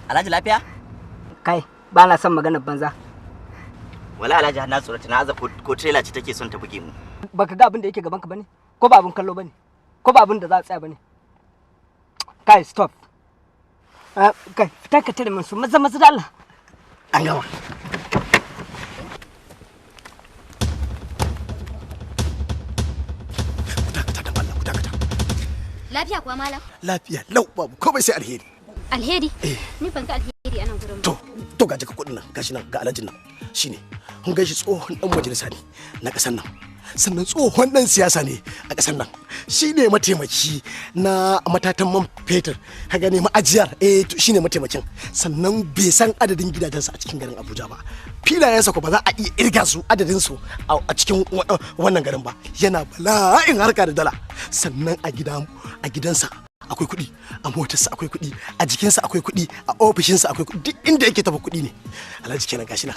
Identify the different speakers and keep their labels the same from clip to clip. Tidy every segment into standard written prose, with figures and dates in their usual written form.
Speaker 1: Alhaji lafiya?
Speaker 2: Kai, ba na son maganar banza.
Speaker 1: Wala Alhaji na tsorata na aza ko trailer ce take son ta buge mu.
Speaker 2: Baka ga abin da yake gaban ka bane? Ko ba abin kallo bane? Ko ba abin da za a tsaya bane? Kai, stop. Kai, fita ka tare min su maza maza da Allah.
Speaker 3: An gama. Ku dakata da Allah, ku dakata.
Speaker 4: Lafiya kuwa malam?
Speaker 3: Lafiya lau babu komai sai alheri.
Speaker 4: Alheri? Ni ban ga alheri a nan gurin ba.
Speaker 3: To ga jaka kuɗin nan, gashi nan ga alhajin nan. Shine. Kun gashi tsohon dan majalisa ne na ƙasar nan. Sannan tsohon dan siyasa ne a ƙasar nan. Shine mataimaki na matatan man fetur. Ka gane ma'ajiyar shine mataimakin. Sannan bai san adadin gidajensa a cikin garin Abuja ba. Filayensa ko ba za a iya irga su adadin su a cikin wannan garin ba. Yana bala'in harka da dala. Sannan a gidansa akwai kuɗi, a motarsa akwai kuɗi, a jikinsa akwai kuɗi, a ofishinsa akwai kuɗi, duk inda yake tafi kuɗi ne. Alhaji kenan gashi nan.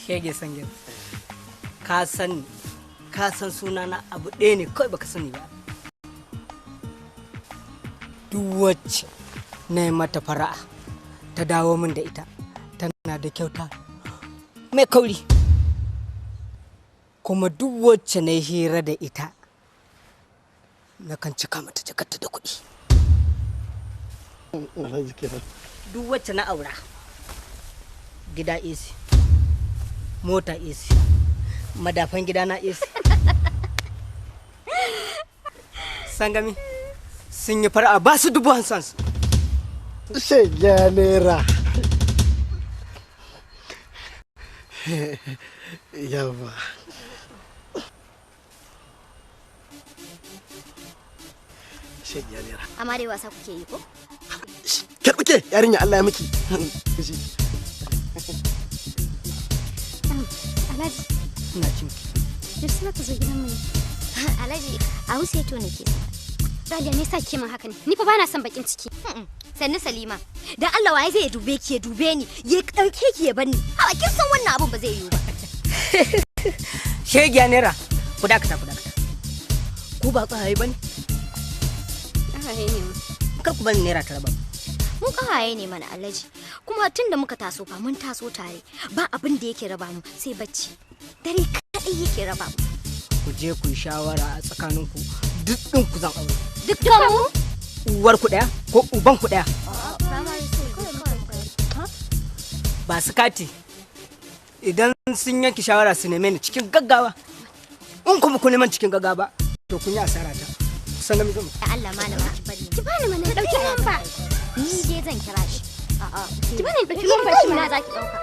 Speaker 2: Shege sangin. Ka san sunana abu ɗaya ne kawai baka sani ba. Duk wacce na yi mata fara'a ta dawo min da ita tana da kyauta mai kauri. Kuma duk wacce na yi hira da ita na kan cika mata jakarta da kuɗi. Duk wacce na aura gida AC, mota AC, madafan gida na AC. Sangami sun yi fara'a ba su 50,000.
Speaker 3: Shege naira. Yawa. Shege naira.
Speaker 4: Amma dai wasa kuke yi ko?
Speaker 3: Karɓi yarinya Allah ya miki.
Speaker 4: Alhaji.
Speaker 2: Ina jin ki.
Speaker 4: Yaushe za ka zo gidanmu ne? Alhaji, a Wuseto nake. Raliya, me yasa kike min haka ne? Ni fa bana son bakin ciki. Sannu Salima. Dan Allah waye zai dube ki ya dube ni, ya dauke ki ya banni. Hawa kin san wannan abun ba zai yiwu ba.
Speaker 2: Shegiya naira. Ku dakata, ku dakata. Ku ba tsaye bane?
Speaker 4: Ƙawaye ne mu.
Speaker 2: Kar ku bani naira ta raba.
Speaker 4: Mu ƙawaye ne mana Alhaji. Kuma tun da muka taso fa mun taso tare. Ba abin da yake raba mu sai bacci. Dare kaɗai yake raba mu.
Speaker 2: Ku je ku yi shawara a tsakaninku duk ɗin ku zan aure.
Speaker 4: Dukkan mu?
Speaker 2: Uwar ku ɗaya ko uban ku ɗaya? Ba su kati. Idan sun yanke shawara su neme ni cikin gaggawa. In kuma ku neman cikin gaggawa ba to kun yi asara ta. Sannan mu zo.
Speaker 4: Da Allah malama ki bani. Ki bani mana dauki lamba. Ni dai zan kira shi. A'a. Ki bani dauki lamba shi ma za ki dauka.